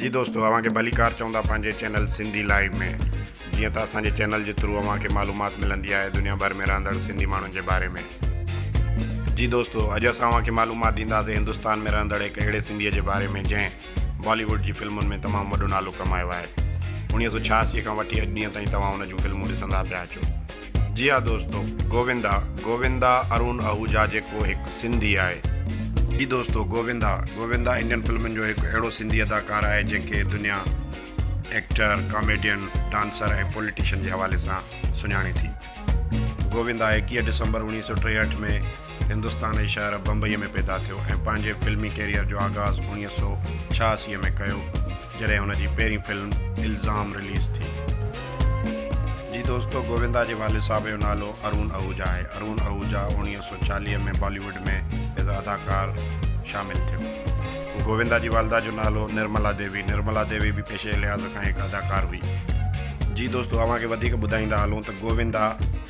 جي دوستو اوهان کي ڀليڪار چئون ٿا پنهنجي چينل سنڌي لائيو ۾ جيئن ته اسان جي چينل جي ٿرو اوهان کي معلومات ملندي آهي دنيا ڀر ۾ رهندڙ سنڌي ماڻهن جي باري ۾. جي دوستو اڄ اسان اوهان کي معلومات ڏينداسين هندستان ۾ رهندڙ هڪ اهڙي سنڌي جي باري ۾ جنهن بالي ووڊ جي فلمن ۾ تمام وڏو نالو ڪمايو آهي. 1986 کان وٺي اڄ ڏينهن تائين توهان ان جون فلمون ڏسندا پيا اچو. جي ها دوستو گووندا، گووندا ارون آهوجا جيڪو هڪ سنڌي آهي. جي دوستو گووندا، گووندا انڊين فلمن جو هڪ اهڙو سنڌي اداڪار آهي جنهن کي دنيا ايڪٽر، ڪاميڊين، ڊانسر ۽ پوليٽيشن جي حوالي سان سڃاڻي ٿي. گووندا 21 ڊسمبر 1963 ۾ هندستان جي شهر بمبئي ۾ پيدا ٿيو ۽ پنهنجي فلمي ڪيريئر جو آغاز 1986 ۾ ڪيو. جڏهن هن جي پهرين فلم الزام رليز ٿي. جي دوستو گووندا جي والد صاحب جو نالو ارون اهوجا آهي. ارون اهوجا 1940 ۾ بالي ووڊ ۾ ايز ا اداڪار شامل ٿيو. گووندا جي والده جو نالو نرملا ديوي نرملا ديوي به پيشي جي لحاظ کان هڪ اداڪار هئي. جي دوستو اوهان کي وڌيڪ ٻڌائيندا هلون ته گووندا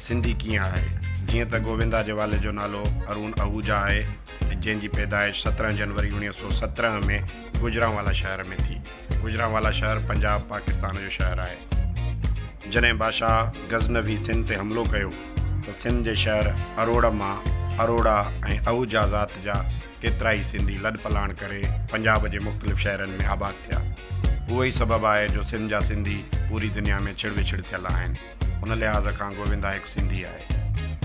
سنڌي ڪيئن آهي. جيئن ته گووندا جي والد جو نالو ارون اهوجا آهي جنهن جي پيدائش 17 جنوري 1917 ۾ گجرانوالا شهر ۾ ٿي. گجرانوالا شهر پنجاب، پاڪستان جو شهر آهي. جڏهن بادشاهه غزنوي سنڌ تي حملو ڪيو ته سنڌ جي شهر اروڙ مان اروڙا ۽ اهوجا ذات جا ڪيترائي سنڌي لڏپلاڻ ڪري پنجاب جي مختلف شهرن ۾ آباد ٿيا. اهو ئي سبب آهي جو سنڌ جا سنڌي پوري دنيا ۾ ڇڙ وڇڙ ٿيل آهن. ان لحاظ کان گووندا هڪ سنڌي آهي.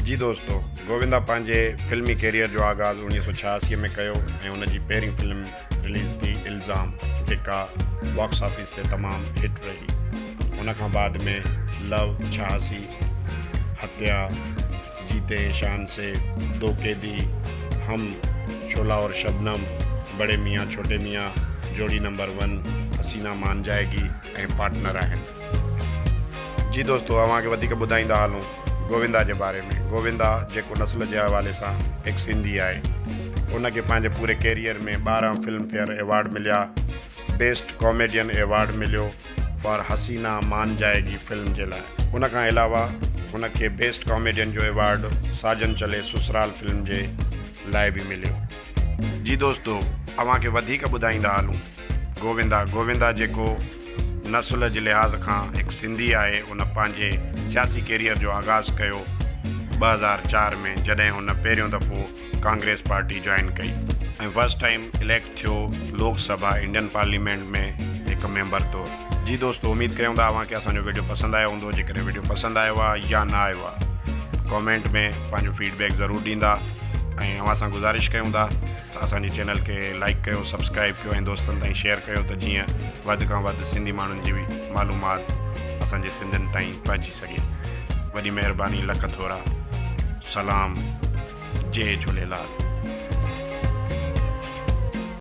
جي دوستو گووندا پنهنجي فلمي ڪيريئر جو آغاز 1986 ۾ ڪيو ۽ ان جي پهرين فلم رليز ٿي الزام جيڪا باڪس آفيس تي تمام هٽ رهي. ان کان بعد ۾ لو 86، هتيا، جيتي هين شان سي، دو قيدي، هم، شعله اور شبنم، بڙي ميان ڇوٽي ميان، جوڙي نمبر ون، حسينا مان جائيگي ۽ پارٽنر آهن. جي دوستو اوهان کي وڌيڪ ٻڌائيندا هلون گووندا جي باري ۾ گووندا جيڪو نسل جي حوالي سان هڪ سنڌي آهي ان کي پنهنجي پوري ڪيريئر ۾ 12 فلم فيئر ايوارڊ مليا بيسٽ ڪاميڊين ايوارڊ مليو فار حسينا مان جائيگي فلم جي لاء ان کان علاوه هن کي بيسٽ ڪاميڊين جو ايوارڊ ساجن چلي سسرال فلم جي لاء به مليو. جي دوستو اوهان کي وڌيڪ ٻڌائيندا هلون گووندا گووندا جيڪو نسل جي لحاظ کان هڪ سنڌي آهي ان پنهنجي سياسي ڪيريئر جو آغاز ڪيو 2004 ۾ جڏهن هن پهريون دفعو ڪانگريس پارٽي جوائن ڪئي ۽ فرسٽ ٽائيم اليڪٽ ٿيو لوڪ سڀا انڊين پارليمينٽ ۾ هڪ ميمبر طور. جي دوستو اميد ڪيون ٿا اوهان کي اسان جو ويڊيو پسند آيو هوندو جيڪڏهن ويڊيو پسند آيو آهي يا نه آيو آهي ڪامينٽ ۾ پنهنجو فيڊ بيڪ ضرور ڏيندا ۽ اوهان سان گذارش ڪيون ٿا ته اسان جي چينل کي لائڪ ڪيو سبسڪرائب ڪيو ۽ دوستن تائين شيئر ڪيو ته جيئن وڌ کان وڌ سنڌي ماڻهن جي معلومات اسان جي سنڌين تائين پهچي سگهي وڏي مهرباني لک ٿورا سلام جئي جهوليلال.